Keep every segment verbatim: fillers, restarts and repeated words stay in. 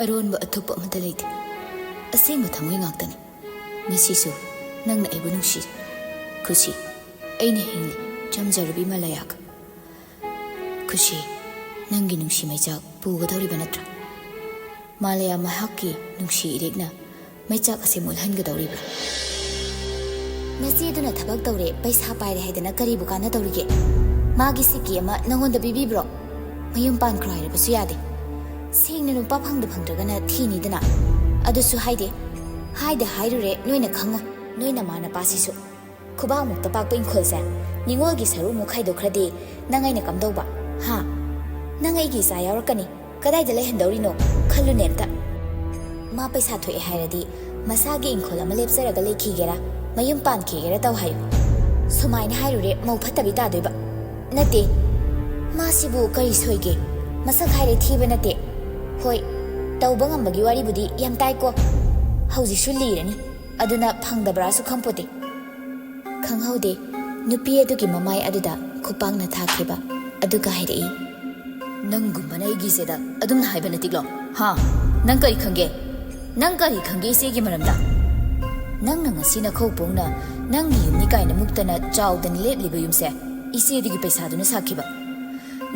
ꯑꯔꯣꯟꯕ ꯑꯊꯨꯞꯄ ꯑꯃꯠꯇ ꯂꯩꯇꯦ꯫ ꯑꯁꯦꯡꯕ ꯊꯃꯣꯏ ꯉꯥꯛꯇꯅꯤ꯫ ꯉꯁꯤꯁꯨ ꯅꯪꯅ ꯑꯩꯕꯨ ꯅꯨꯡꯁꯤ꯫ ꯈꯨꯁꯤ, ꯑꯩꯅ ꯍꯤꯡꯂꯤ, ꯆꯝꯖꯔꯕꯤ ꯃꯥꯂꯌꯥꯒ꯫ ꯈꯨꯁꯤ, ꯅꯪꯒꯤ ꯅꯨꯡꯁꯤ ꯃꯩꯆꯥꯛ ꯄꯨꯒꯗꯧꯔꯤꯕ ꯅꯠꯇ꯭ꯔꯥ? ꯃꯥꯂꯌꯥ ꯃꯍꯥꯛꯀꯤ ꯅꯨꯡꯁꯤ ꯏꯔꯤꯛꯅ ꯃꯩꯆꯥꯛ ꯑꯁꯤ ꯃꯨꯠꯍꯟꯒꯗꯧꯔꯤꯕ꯭ꯔꯥ? ꯅꯆꯦꯗꯨꯅ ꯊꯕꯛ ꯇꯧꯔꯦ, ꯄꯩꯁꯥ ꯄꯥꯏꯔꯦ ꯍꯥꯏꯗꯅ ꯀꯔꯤꯕꯨ ꯀꯥꯟꯅꯗꯧꯔꯤꯒꯦ? ꯃꯥꯒꯤ ꯁꯤꯀꯤ ꯑꯃ ꯅꯪꯉꯣꯟꯗ ꯄꯤꯕꯤꯕ꯭ꯔꯣ? ꯃꯌꯨꯝ ꯄꯥꯟꯈ꯭ꯔꯣ ꯍꯥꯏꯔꯕꯁꯨ ꯌꯥꯗꯦ꯫ ꯁꯦꯡꯅ ꯅꯨꯄꯥ ꯐꯪꯗ ꯐꯪꯗ꯭ꯔꯒꯅ ꯊꯤꯅꯤꯗꯅ꯫ ꯑꯗꯨꯁꯨ ꯍꯥꯏꯗꯦ꯫ ꯍꯥꯏꯗ ꯍꯥꯏꯔꯨꯔꯦ, ꯅꯣꯏꯅ ꯈꯪꯉꯣꯏ꯫ ꯅꯣꯏ ꯅꯃꯥ ꯅꯄꯥꯁꯤꯁꯨ꯫ ꯈꯨꯕꯥꯛꯃꯨꯛꯇ ꯄꯥꯛꯄ ꯏꯪꯈꯣꯜꯁꯦ ꯅꯤꯉꯣꯜꯒꯤ ꯁꯔꯨꯛꯃꯨꯛ ꯈꯥꯏꯗꯣꯛꯈ꯭ꯔꯗꯤ ꯅꯪ ꯑꯩꯅ ꯀꯝꯗꯧꯕ? ꯍꯥ? ꯅꯪ ꯑꯩꯒꯤ ꯏꯆꯥ ꯌꯥꯎꯔꯛꯀꯅꯤ꯫ ꯀꯗꯥꯏꯗ ꯂꯩꯍꯟꯗꯧꯔꯤꯅꯣ? ꯈꯜꯂꯨꯅꯦ ꯑꯝꯇ꯫ ꯃꯥ ꯄꯩꯁꯥ ꯊꯣꯛꯑꯦ ꯍꯥꯏꯔꯗꯤ ꯃꯁꯥꯒꯤ ꯏꯪꯈꯣꯜ ꯑꯃ ꯂꯦꯞꯆꯔꯒ ꯂꯩꯈꯤꯒꯦꯔꯥ, ꯃꯌꯨꯝ ꯄꯥꯟꯈꯤꯒꯦꯔꯥ ꯇꯧ ꯍꯥꯏꯌꯨ꯫ ꯁꯨꯃꯥꯏꯅ ꯍꯥꯏꯔꯨꯔꯦ, ꯃꯧ ꯐꯠꯇꯕꯤ ꯇꯥꯗꯣꯏꯕ꯫ ꯅꯠꯇꯦ, ꯃꯥꯁꯤꯕꯨ ꯀꯔꯤ ꯁꯣꯏꯒꯦ? ꯃꯁꯛ ꯍꯥꯏꯔꯦ ꯊꯤꯕ ꯅꯠꯇꯦ꯫ ꯍꯣꯏ, ꯇꯧꯕ ꯉꯝꯕꯒꯤ ꯋꯥꯔꯤꯕꯨꯗꯤ ꯌꯥꯝ ꯇꯥꯏꯀꯣ꯫ ꯍꯧꯖꯤꯛꯁꯨ ꯂꯤꯔꯅꯤ꯫ ꯑꯗꯨꯅ ꯐꯪꯗꯕ꯭ꯔꯥꯁꯨ ꯈꯪꯄꯣꯠꯇꯦ꯫ ꯈꯪꯍꯧꯗꯦ, ꯅꯨꯄꯤ ꯑꯗꯨꯒꯤ ꯃꯃꯥꯏ ꯑꯗꯨꯗ ꯈꯨꯄꯥꯛꯅ ꯊꯥꯈꯤꯕ꯫ ꯑꯗꯨꯒ ꯍꯥꯏꯔꯛꯏ, "ꯅꯪꯒꯨꯝꯕꯅ ꯑꯩꯒꯤ ꯏꯆꯦꯗ ꯑꯗꯨꯝꯅ ꯍꯥꯏꯕ ꯅꯠꯇꯤꯛꯂꯣ? ꯍꯥ? ꯅꯪ ꯀꯔꯤ ꯈꯪꯒꯦ? ꯅꯪ ꯀꯔꯤ ꯈꯪꯒꯦ ꯏꯆꯦꯒꯤ ꯃꯔꯝꯗ? ꯅꯪꯅ ꯉꯁꯤ ꯅꯈꯧ ꯄꯣꯡꯅ ꯅꯪꯒꯤ ꯌꯨꯝꯅꯤ ꯀꯥꯏꯅ ꯃꯨꯛꯇꯅ ꯆꯥꯎꯗꯅ ꯂꯦꯞꯂꯤꯕ ꯌꯨꯝꯁꯦ ꯏꯆꯦꯗꯨꯒꯤ ꯄꯩꯁꯥꯗꯨꯅ ꯁꯥꯈꯤꯕ꯫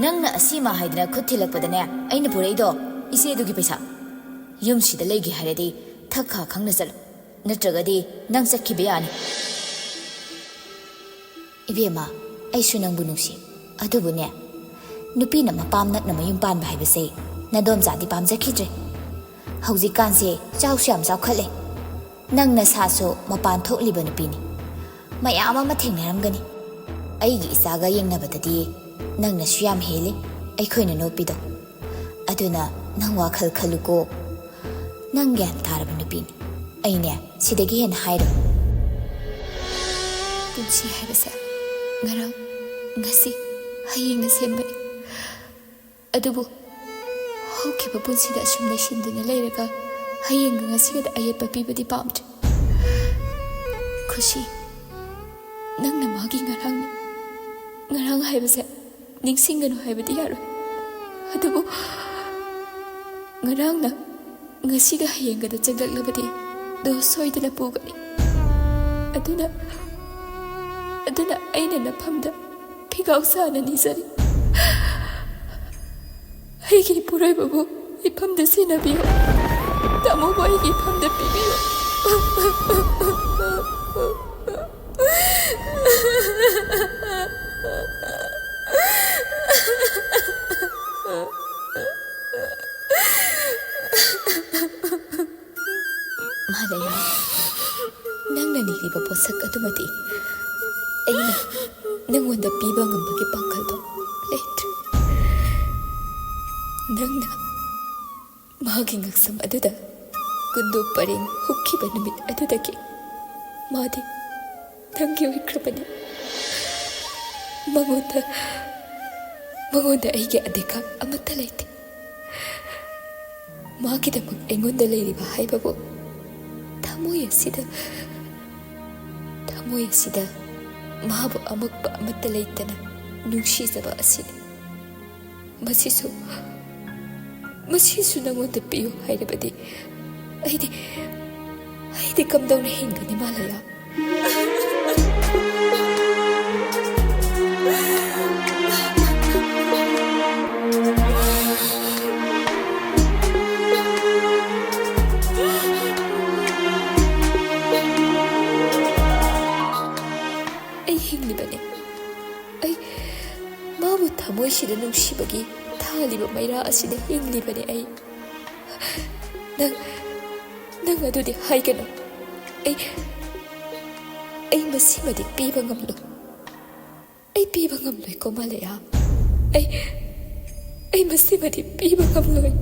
ꯅꯪꯅ ꯑꯁꯤꯃ ꯍꯥꯏꯗꯅ ꯈꯨꯠ ꯊꯤꯜꯂꯛꯄꯗꯅꯦ ꯑꯩꯅ ꯄꯨꯔꯛꯏꯗꯣ ꯏꯆꯦꯗꯨꯒꯤ ꯄꯩꯁꯥ꯫ ꯌꯨꯝꯁꯤꯗ ꯂꯩꯒꯦ ꯍꯥꯏꯔꯗꯤ ꯊꯛ ꯈꯥ ꯈꯪꯅ ꯆꯠꯂꯨ, ꯅꯠꯇ꯭ꯔꯒꯗꯤ ꯅꯪ ꯆꯠꯈꯤꯕ ꯌꯥꯅꯤ꯫" "ꯏꯕꯦꯝꯃ, ꯑꯩꯁꯨ ꯅꯪꯕꯨ ꯅꯨꯡꯁꯤ꯫ ꯑꯗꯨꯕꯨꯅꯦ, ꯅꯨꯄꯤꯅ ꯃꯄꯥꯝ ꯅꯛꯅ ꯃꯌꯨꯝ ꯄꯥꯟꯕ ꯍꯥꯏꯕꯁꯦ ꯅꯗꯣꯝꯆꯥꯗꯤ ꯄꯥꯝꯖꯈꯤꯗ꯭ꯔꯦ꯫ ꯍꯧꯖꯤꯛꯀꯥꯟꯁꯦ ꯆꯥꯎꯁꯨ ꯌꯥꯝ ꯆꯥꯎꯈꯠꯂꯦ꯫ ꯅꯪ ꯅꯁꯥꯁꯨ ꯃꯄꯥꯟ ꯊꯣꯛꯂꯤꯕ ꯅꯨꯄꯤꯅꯤ꯫ ꯃꯌꯥꯝ ꯑꯃ ꯊꯦꯡꯅꯔꯝꯒꯅꯤ꯫ ꯑꯩꯒꯤ ꯏꯆꯥꯒ ꯌꯦꯡꯅꯕꯗꯗꯤ ꯅꯪꯅꯁꯨ ꯌꯥꯝ ꯍꯦꯜꯂꯤ ꯑꯩꯈꯣꯏꯅ ꯅꯣꯛꯄꯤꯗꯣ꯫ ꯑꯗꯨꯅ ꯅꯪ ꯋꯥꯈꯜ ꯈꯜꯂꯨꯀꯣ꯫ ꯅꯪ ꯒ꯭ꯌꯥꯟ ꯇꯥꯔꯕ ꯅꯨꯄꯤꯅꯤ꯫ ꯑꯩꯅꯦ ꯁꯤꯗꯒꯤ ꯍꯦꯟꯅ ꯍꯥꯏꯔꯣꯏ꯫" ꯄꯨꯟꯁꯤ ꯍꯥꯏꯕꯁꯦ ꯉꯔꯥꯡ, ꯉꯁꯤ, ꯍꯌꯦꯡꯅ ꯁꯦꯝꯕꯅꯤ꯫ ꯑꯗꯨꯕꯨ ꯍꯧꯈꯤꯕ ꯄꯨꯟꯁꯤꯗ ꯑꯁꯨꯝ ꯂꯩꯁꯤꯟꯗꯨꯅ ꯂꯩꯔꯒ ꯍꯌꯦꯡꯒ ꯉꯁꯤꯒꯗ ꯑꯌꯦꯠꯄ ꯄꯤꯕꯗꯤ ꯄꯥꯝꯗ꯭ꯔꯦ꯫ ꯈꯨꯁꯤ, ꯅꯪꯅ ꯃꯥꯒꯤ ꯉꯔꯥꯡꯅꯤ꯫ ꯉꯔꯥꯡ ꯍꯥꯏꯕꯁꯦ ꯅꯤꯡꯁꯤꯡꯒꯅꯨ ꯍꯥꯏꯕꯗꯤ ꯌꯥꯔꯣꯏ꯫ ꯑꯗꯨꯕꯨ ꯉꯔꯥꯡꯅ ꯉꯁꯤꯒ ꯍꯌꯦꯡꯒꯗ ꯆꯪꯂꯛꯂꯕꯗꯤ ꯗꯣ ꯁꯣꯏꯗꯅ ꯄꯨꯒꯅꯤ꯫ ꯑꯗꯨꯅ, ꯑꯗꯨꯅ ꯑꯩꯅ ꯅꯐꯝꯗ ꯐꯤꯒꯥꯎ ꯁꯥꯅ ꯅꯤꯖꯔꯤ꯫ ꯑꯩꯒꯤ ꯏꯄꯨꯔꯣꯏꯕꯕꯨ ꯏꯐꯝꯗ ꯁꯦꯟꯅꯕꯤꯌꯨ꯫ ꯇꯥꯃꯣꯕꯨ ꯑꯩꯒꯤ ꯏꯐꯝꯗ ꯄꯤꯕꯤꯌꯨ꯫ ꯃꯥꯂꯦꯌꯥ, ꯅꯪꯅ ꯅꯤꯔꯤꯕ ꯄꯣꯠꯁꯛ ꯑꯗꯨꯃꯗꯤ ꯑꯩꯅ ꯅꯪꯉꯣꯟꯗ ꯄꯤꯕ ꯉꯝꯕꯒꯤ ꯄꯥꯡꯒꯜꯗꯣ ꯂꯩꯇ꯭ꯔꯦ꯫ ꯅꯪꯅ ꯃꯥꯒꯤ ꯉꯛꯁꯝ ꯑꯗꯨꯗ ꯀꯨꯟꯗꯣ ꯄꯔꯦꯡ ꯍꯨꯛꯈꯤꯕ ꯅꯨꯃꯤꯠ ꯑꯗꯨꯗꯒꯤ ꯃꯥꯗꯤ ꯅꯪꯒꯤ ꯑꯣꯏꯈ꯭ꯔꯕꯅꯤ꯫ ꯃꯉꯣꯟꯗ, ꯃꯉꯣꯟꯗ ꯑꯩꯒꯤ ꯑꯙꯤꯀꯥꯔ ꯑꯃꯠꯇ ꯂꯩꯇꯦ꯫ ꯃꯥꯒꯤꯗꯃꯛ ꯑꯩꯉꯣꯟꯗ ꯂꯩꯔꯤꯕ ꯍꯥꯏꯕꯕꯨ ꯊꯃꯣꯏ ꯑꯁꯤꯗ, ꯊꯃꯣꯏ ꯑꯁꯤꯗ ꯃꯥꯕꯨ ꯑꯃꯛꯄ ꯑꯃꯠꯇ ꯂꯩꯇꯅ ꯅꯨꯡꯁꯤꯖꯕ ꯑꯁꯤꯅꯤ꯫ ꯃꯁꯤꯁꯨ, ꯃꯁꯤꯁꯨ ꯅꯉꯣꯟꯗ ꯄꯤꯌꯨ ꯍꯥꯏꯔꯕꯗꯤ ꯑꯩꯗꯤ, ꯑꯩꯗꯤ ꯀꯝꯗꯧꯅ ꯍꯤꯡꯒꯅꯤ, ꯃꯥꯂꯦꯌꯥ? ꯑꯩ ꯍꯤꯡꯂꯤꯕꯅꯤ꯫ ꯑꯩ ꯃꯥꯕꯨ ꯊꯃꯣꯏꯁꯤꯗ ꯅꯨꯡꯁꯤꯕꯒꯤ ꯊꯥꯜꯂꯤꯕ ꯃꯩꯔꯥ ꯑꯁꯤꯗ ꯍꯤꯡꯂꯤꯕꯅꯤ ꯑꯩ꯫ ꯅꯪ, ꯅꯪ ꯑꯗꯨꯗꯤ ꯍꯥꯏꯒꯅꯨ꯫ ꯑꯩ, ꯑꯩ ꯃꯁꯤꯃꯗꯤ ꯄꯤꯕ ꯉꯝꯂꯣꯏ꯫ ꯑꯩ ꯄꯤꯕ ꯉꯝꯂꯣꯏꯀꯣ, ꯃꯥꯂꯦꯌꯥ꯫ ꯑꯩ, ꯑꯩ ꯃꯁꯤꯃꯗꯤ ꯄꯤꯕ ꯉꯝꯂꯣꯏ꯫